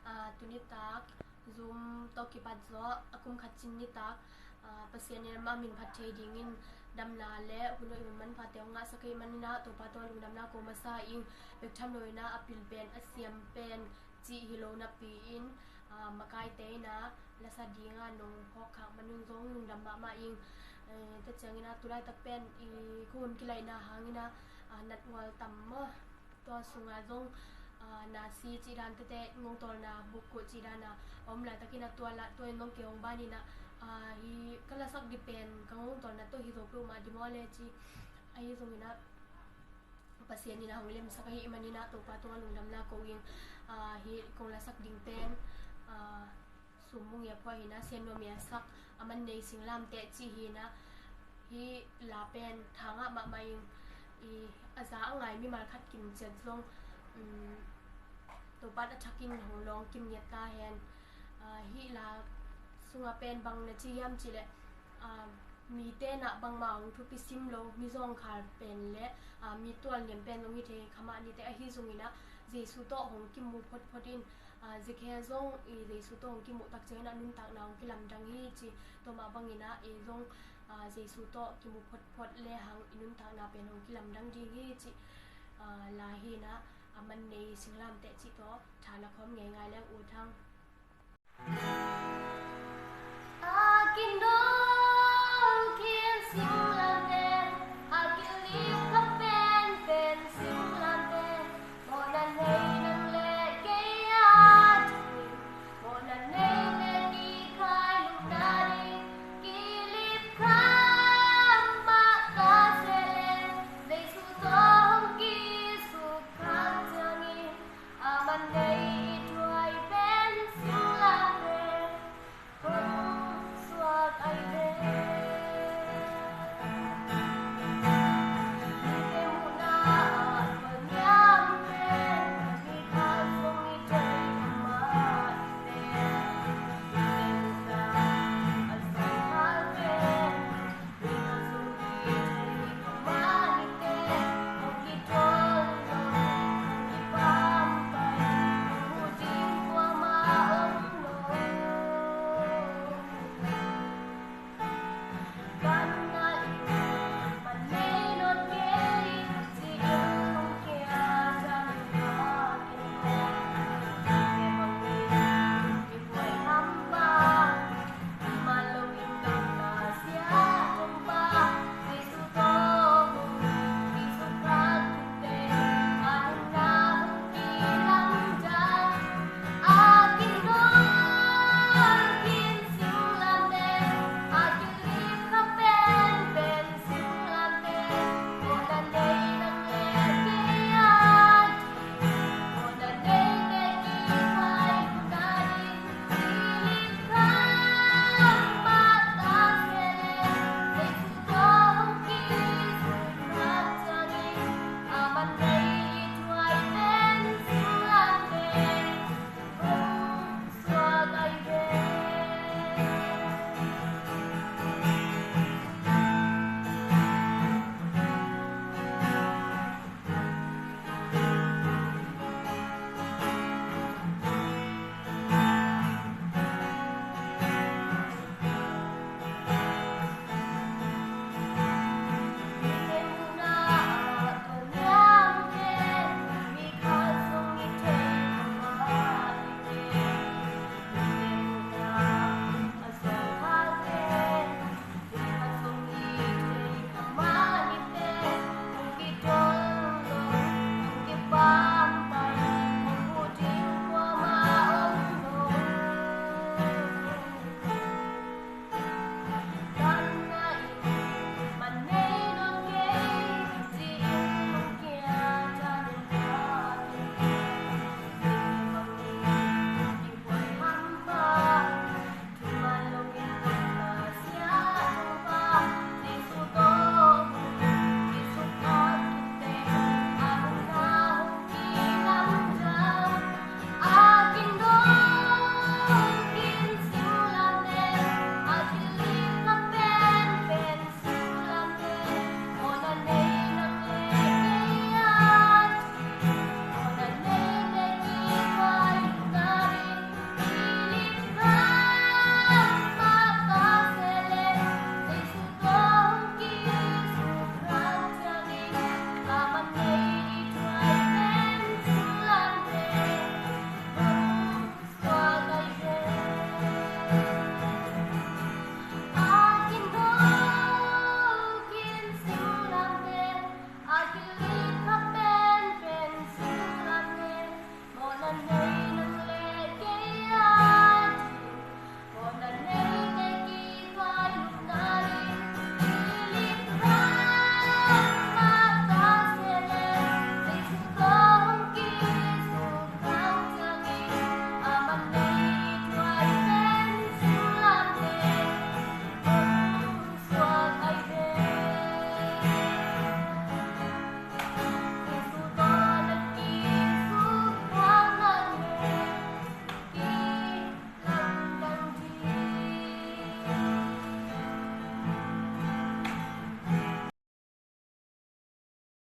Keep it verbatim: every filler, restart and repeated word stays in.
Ah, tuni tak Zoom tawh kipat zawh a kum khat cin nitak, ah, Pasian in amah min phat thei dingin damna le hun hoih hun manphate hong ngahsak ahih manin ah Topa tungah lungdamna ko masa ing. Bek tham lo in ah a pil pen a siam pen cih hi lo napi-in, ah, makaite in ah lasa dingah nong hawkkhak man un zong lungdam mahmah ing. Eh, tua ciangin ah tulaitak pen i ko hun kilaihna hangin ah, ah, natngual tam maw? Tua sungah zong, ah, nasi cih dan tete ngongtawlna bukkuh cih dan a om laitakin ah tua lah tua in zong kei hong ban in ah, ah, hi ka lasak ding pen ka ngongtawlna tawh hi zo peuhmah ding maw le ci. Ahi zongin ah Pasian in ah hong lemsak ahih manin ah Topa tungah lungdamna ko ing. Ah, hi kong lasak ding pen, ah, Sum Mung Yap Huai hi in ah, Sian Nuam Yap sak, A Man Nei Singlamteh cih hi in ah, hih la pen tha ngah mahmah ing. I, a za a ngai mimal khat kim ciat zong, um, Topa in a thakin hong lawng kim ngiat ta hen. Ah, hih la sungah pen bang na ci hiam cih leh, ah, mite in ah bangmah hong thupi sim lo, mizawngkhal pen le, ah, mi tualniam pen zong hi thei kha mah ni teh, ahi zongin ah Jesu tawh hong kimu photphot in, ah, zikhe zong i Jesu tawh hong kimuh tak ciangin ah nuntakna hong kilamdang hi ci. Tua mah bangin ah ei zong, ah, Jesu tawh kimu photphot le hang i nuntakna pen hong kilamdang ding hi ci, ah, la hi in ah, A Man Nei Singlamteh cih tawh tha la khawm ngeingai leng U Thang.